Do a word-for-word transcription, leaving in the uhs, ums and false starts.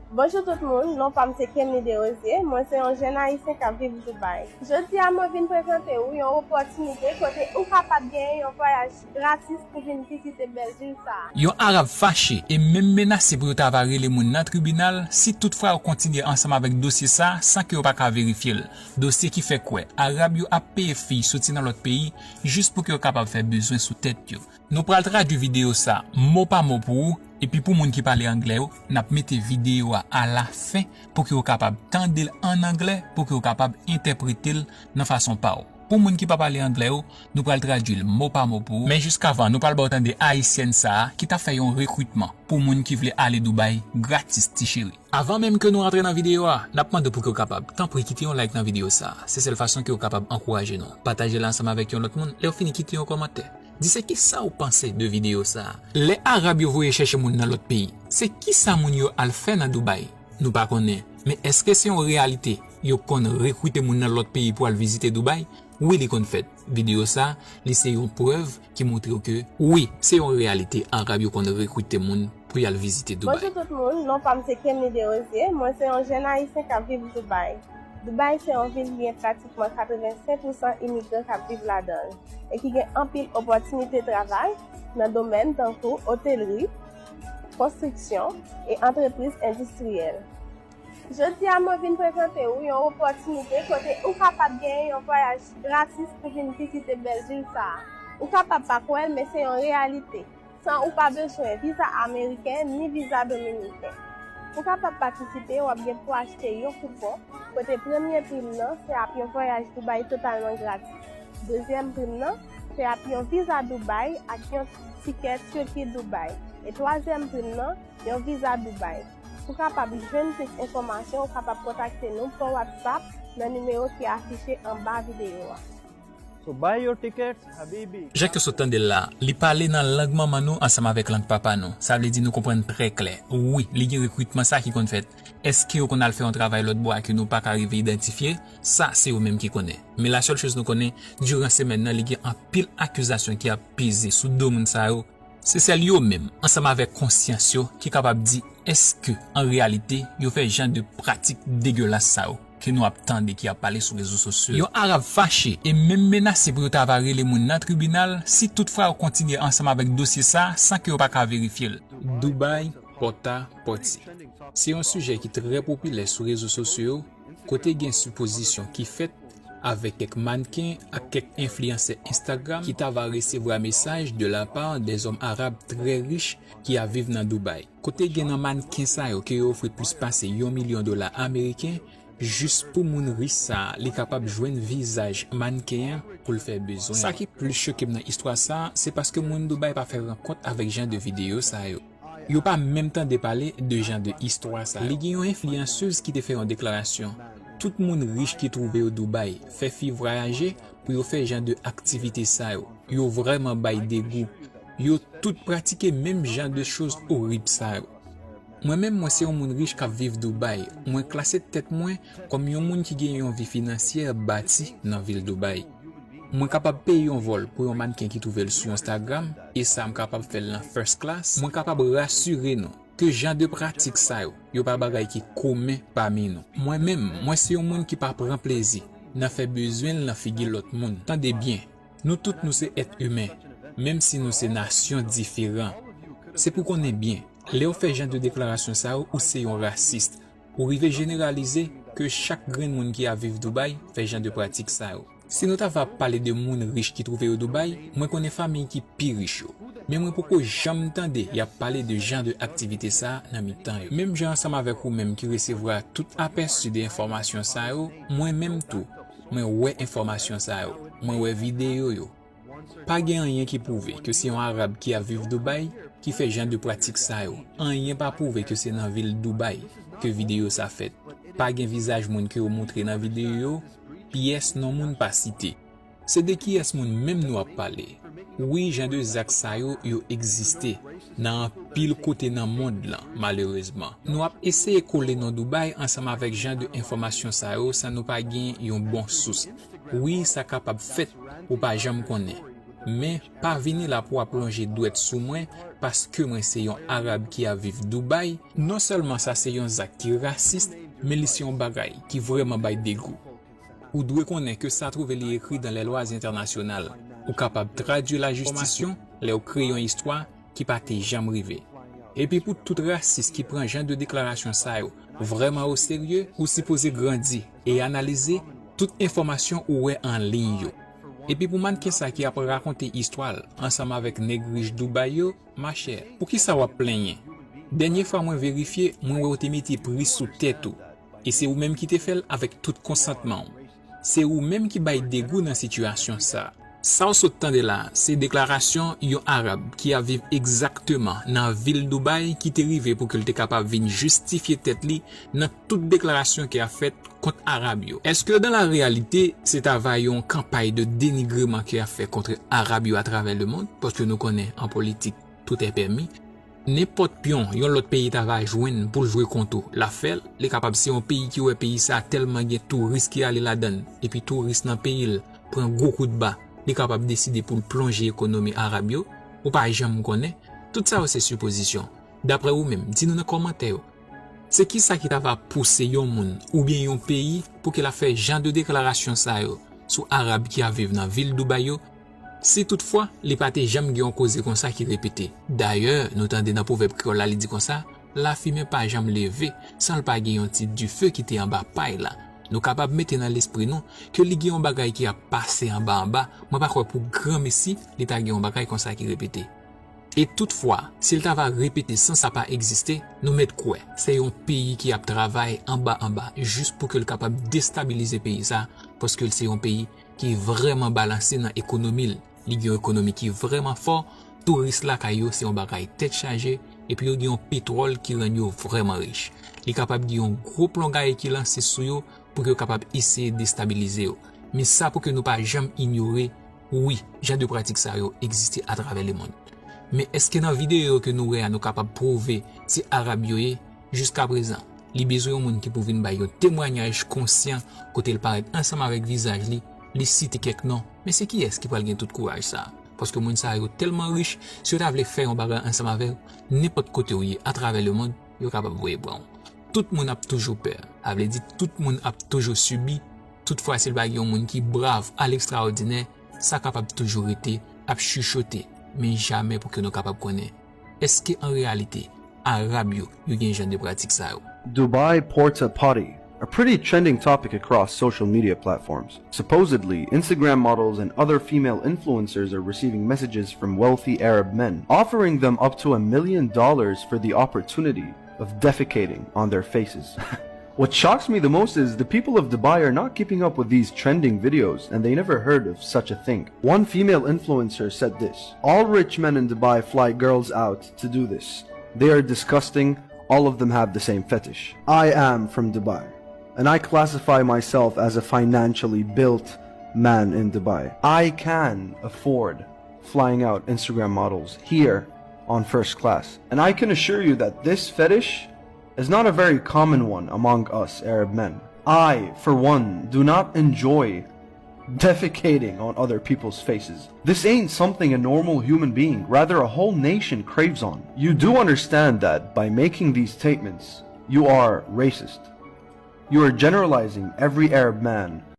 Bonjou tout moun, non pa m se Kenly Desrosiers, mwen se yon jèn ayisyen k ap viv Dubai. Jodi a mwen vin prezante w yon opòtinite kote ou kapab genyen yon vwayaj gratis pou vin vizite bèl vil sa a. Yon Arab fache e menm menase pou yo ta va rele moun nan tribinal si toutfwa yo kontinye ansanm avèk dosye sa a san ke yo pa ka verifye l. Dosye ki fè kwè Arab yo ap peye fi soti nan lòt peyi jis pou ke yo kapab fè bezwen sou tèt yo. Nou pral tradui videyo sa mo pa mo pou ou, epi pou moun ki pale anglè yo, n ap mete videyo a alafen pou ke w kapab tande l ann anglè, pou ke w kapab entèprete l nan fason pa w. Pou moun ki pa pale anglè yo, nou pral tradui l mo pa mo pou ou, men jiskavan, nou pral ba w tande ayisyèn sa a ki t ap fè yon rekritman pou moun ki vle ale Dubai gratis, ti cheri. Avan menm ke nou rantre nan videyo a, n ap mande w pou ke w kapab, tanpri, kite yon like nan videyo sa a. Se sèl fason ke w kapab ankouraje nou. Pataje l ansanm avèk yon lòt moun, lè w fini kite yon kòmantè. Di se kisa w panse de videyo sa a. Lè Arab yo voye chèche moun nan lòt peyi, se kisa moun yo al fè nan Dubai? Nou pa konnen. Men èske se yon reyalite yo konn rekrite moun nan lòt peyi pou al vizite Dubai? Wi, li konn fèt. Videyo sa, li se yon prèv ki montre w ke wi, se yon reyalite, Arab yo konn rekrite moun pou y al vizite Dubai. Bonjou tout moun, non pa m se Kenly Desrosiers, mwen se yon jèn ayisyen k ap viv Dubai. Dubai se yon vil ki gen pratikman katrevensenk pousan imigran k ap viv ladan l e ki gen anpil opòtinite travay nan domèn tankou otelri, konstriksyon e antrepriz endistriyèl. Jodi a mwen vin prezante w yon opòtinite kote ou kapab genyen yon vwayaj gratis pou vin vizite bèl vil sa a. Ou kapab pa kwè l, men se yon reyalite, san ou pa bezwen viza ameriken ni viza dominiken. Pou kapab patisipe, w ap gen pou achte yon koupon, kote premye prim nan se ap yon vwayaj Dubai totalman gratis. Dezyèm prim nan se ap yon viza Dubai ak yon tikè Turquie Dubai. E twazyèm prim nan, yon viza Dubai. Pou kapab jwenn plis enfòmasyon, ou kapab kontakte nou pa WhatsApp nan nimewo ki afiche anba videyo a. So buy your tickets, Habibi. Jan ke w sot tande l la, li pale nan lang manman nou ansanm avèk lang papa nou. Sa vle di nou konprann trè klè. Wi, li gen rekritman sa ki konn fèt. Èske yo konn al fè yon travay lòt bò a ke nou pa ka rive idantifye? Sa, se yo menm ki konnen. Men la sèl choz nou konnen, diran semèn nan, li gen anpil akizasyon ki ap peze sou do moun sa yo. Se sèl yo menm, ansanm avèk konsyans yo, ki kapab di èske, an reyalite, yo fè jan de pratik degelas sa yo ke nou ap tande ki ap pale sou rezo sosyo yo. Yon Arab fache e menm menase pou yo ta va rele moun nan tribinal si toutfwa yo kontinye ansanm avèk dosye sa a san ke yo pa ka verifye l. Dubai, pòta pòti. Se yon sijè ki trè popilè sou rezo sosyo yo, kote gen sipozisyon ki fèt avèk kèk mannken ak kèk enfliyansè Instagram ki ta va resevwa mesaj de la pa dè zòm arab trè rich ki ap viv nan Dubai. Kote gen nan mannken sa yo ke yo ofri plis pase yon milyon dola ameriken, jis pou moun rich sa a, li kapab jwenn vizaj mannken an pou l fè bezwen. Sa ki plis choke m nan istwa sa a, se paske moun Dubai pa fè rankont avèk jan de videyo sa yo. Yo pa menm tande pale de jan de istwa sa yo. Li gen yon enfliyansez ki te fè yon deklarasyon. Tout moun rich ki twouve yo Dubai fè fi vwayaje pou yo fè jan de aktivite sa yo. Yo vrèman bay degou. Yo tout pratike menm jan de choz orib sa yo. Mwen menm, mwen se yon moun rich k ap viv Dubai. Mwen klase tèt mwen kòm yon moun ki gen yon vi finansyè bati nan vil Dubai. Mwen kapab peye yon vòl pou yon mannken ki twouve l sou Instagram, e sa m kapab fè l nan first class. Mwen kapab rasire nou ke jan de pratik sa yo, yo pa bagay ki komen pami nou. Mwen menm, mwen se yon moun ki pa pran plezi nan fè bezwen l nan figi lòt moun. Tande byen, nou tout nou se èt imen, menm si nou se nasyon diferan. Se pou konnen byen, lè w fè jan de deklarasyon sa yo, ou se yon rasis. Ou rive jeneralize ke chak grenn moun ki ap viv Dubai fè jan de pratik sa yo. Si nou ta va pale de moun rich ki twouve yo Dubai, mwen konnen fanmi ki pi rich yo. Men mwen poko janm tande y ap pale de jan de aktivite sa a nan mitan yo. Menm jan ansanm avèk ou menm ki resevwa tout apèsi de enfòmasyon sa yo, mwen menm tou, mwen wè enfòmasyon sa yo, mwen wè videyo yo. Pa gen anyen ki pwouve ke se yon Arab ki ap viv Dubai ki fè jan de pratik sa yo. Anyen pa pwouve ke se nan vil Dubai ke videyo sa fèt. Pa gen vizaj moun ke yo montre nan videyo yo, pyès non moun pa site. Se de kiyès moun menm nou ap pale? Wi, jan de zak sa yo, yo egziste nan anpil kote nan mond lan, malerezman. Nou ap eseye kole non Dubai ansanm avèk jan de enfòmasyon sa yo san nou pa gen yon bon sous. Wi, sa kapab fèt, ou pa janm konnen. Men, pa vini la pou w ap lonje dwèt sou mwen paske mwen se yon Arab ki ap viv Dubai. Non sèlman sa se yon zak ki rasis, men li se yon bagay ki vrèman bay degou. Ou dwe konnen ke sa twouve li ekri dans les lois internationales. Ou kapab tradui lajistis yo lè w kreye yon istwa ki pa te janm rive. Epi pou tout rasis ki pran jan de deklarasyon sa yo vrèman o serye, ou sipoze grandi e analize tout enfòmasyon ou wè an liy yo. Epi pou mannken sa ki ap rakonte istwa l ansanm avèk nèg rich Dubai yo, machè, poukisa w ap plenyen? Dènye fwa mwen verifye, mwen wè w te mete pri sou tèt ou. E se ou menm ki te fè l avèk tout konsantman w. Se ou menm ki bay degou nan sitiyasyon sa. Sa w sot tande la, se deklarasyon yon Arab ki ap viv egzakteman nan vil Dubai ki te rive pou ke l te kapab vin jistifye tèt li nan tout deklarasyon ki ap fèt kont Arab yo. Èske dans la réalité, se ta va yon kanpay de denigreman ki ap fè kont Arab yo atravè lemond? Paske nou konnen an politik, tout est permis. Nenpòt pyon yon lòt peyi ta va jwenn pou l jwe kont ou, l ap fè l. Li kapab se yon peyi ki wè peyi sa tèlman gen touris ki ale ladan l, epi touris nan peyi l pran gwo kout ba, li kapab deside pou l plonje ekonomi Arab yo. Ou pa janm konnen. Tout sa yo se sipozisyon. Daprè ou menm, di nou nan kòmantè yo. Se kisa ki ta va pouse yon moun oubyen yon peyi pou ke l ap fè jan de deklarasyon sa yo sou Arab ki ap viv nan vil Dubai yo, si toutfwa li pa te janm gen yon koze konsa ki repete? Dayè, nou tande nan pwovèb kreyòl la, li di konsa, lafimen pa janm leve san l pa gen yon ti dife ki te anba pay la. Nou kapab mete nan lespri nou ke li gen yon bagay ki ap pase anba anba, mwen pa kwè pou granmesi li ta gen yon bagay konsa ki repete. E toutfwa, si l ta va repete san sa pa egziste, nou mèt kwè se yon peyi ki ap travay anba anba jis pou ke l kapab destabilize peyi sa, paske l se yon peyi ki vrèman balanse nan ekonomi l. Li gen yon ekonomi ki vrèman fò, touris lakay yo se yon bagay tèt chaje, epi yo gen yon petwòl ki rann yo vrèman rich. Li kapab gen yon gwo plongay ki lanse sou yo pou ke yo kapab eseye destabilize yo. Men sa pou ke nou pa janm inyore, wi, jan de pratik sa yo egziste atravè lemond. Men èske nan videyo yo ke nou wè a nou kapab pwouve se Arab yo ye? Jiskaprezan, li bezwen yon moun ki pou vin bay yon temwanyaj konsyan kote l parèt ansanm avèk vizaj li, li site kèk non, men se kiyès ki pral gen tout kouraj sa a? Paske moun sa yo tèlman rich, si yo ta vle fè yon bagay ansanm avè w, nenpòt kote w ye atravè lemond, yo kapab voye pran w. Tout moun ap toujou pè, sa vle di tout moun ap toujou sibi. Toutfwa, si l pa gen yon moun ki brav a lekstraòdinè, sa kapab toujou rete ap chichote, men jamè pou ke nou kapab konnen èske an reyalite Arab yo, yo gen jan de pratik sa yo. Dubai porta potty, a pretty trending topic across social media platforms. Supposedly, Instagram models and other female influencers are receiving messages from wealthy Arab men, offering them up to a million dollars for the opportunity of defecating on their faces. What shocks me the most is the people of Dubai are not keeping up with these trending videos and they never heard of such a thing. One female influencer said this: "All rich men in Dubai fly girls out to do this. They are disgusting, all of them have the same fetish. I am from Dubai, and I classify myself as a financially built man in Dubai. I can afford flying out Instagram models here on first class. And I can assure you that this fetish is not a very common one among us Arab men. I, for one, do not enjoy defecating on other people's faces. This ain't something a normal human being, rather a whole nation craves on. You do understand that by making these statements, you are racist. You are generalizing every Arab man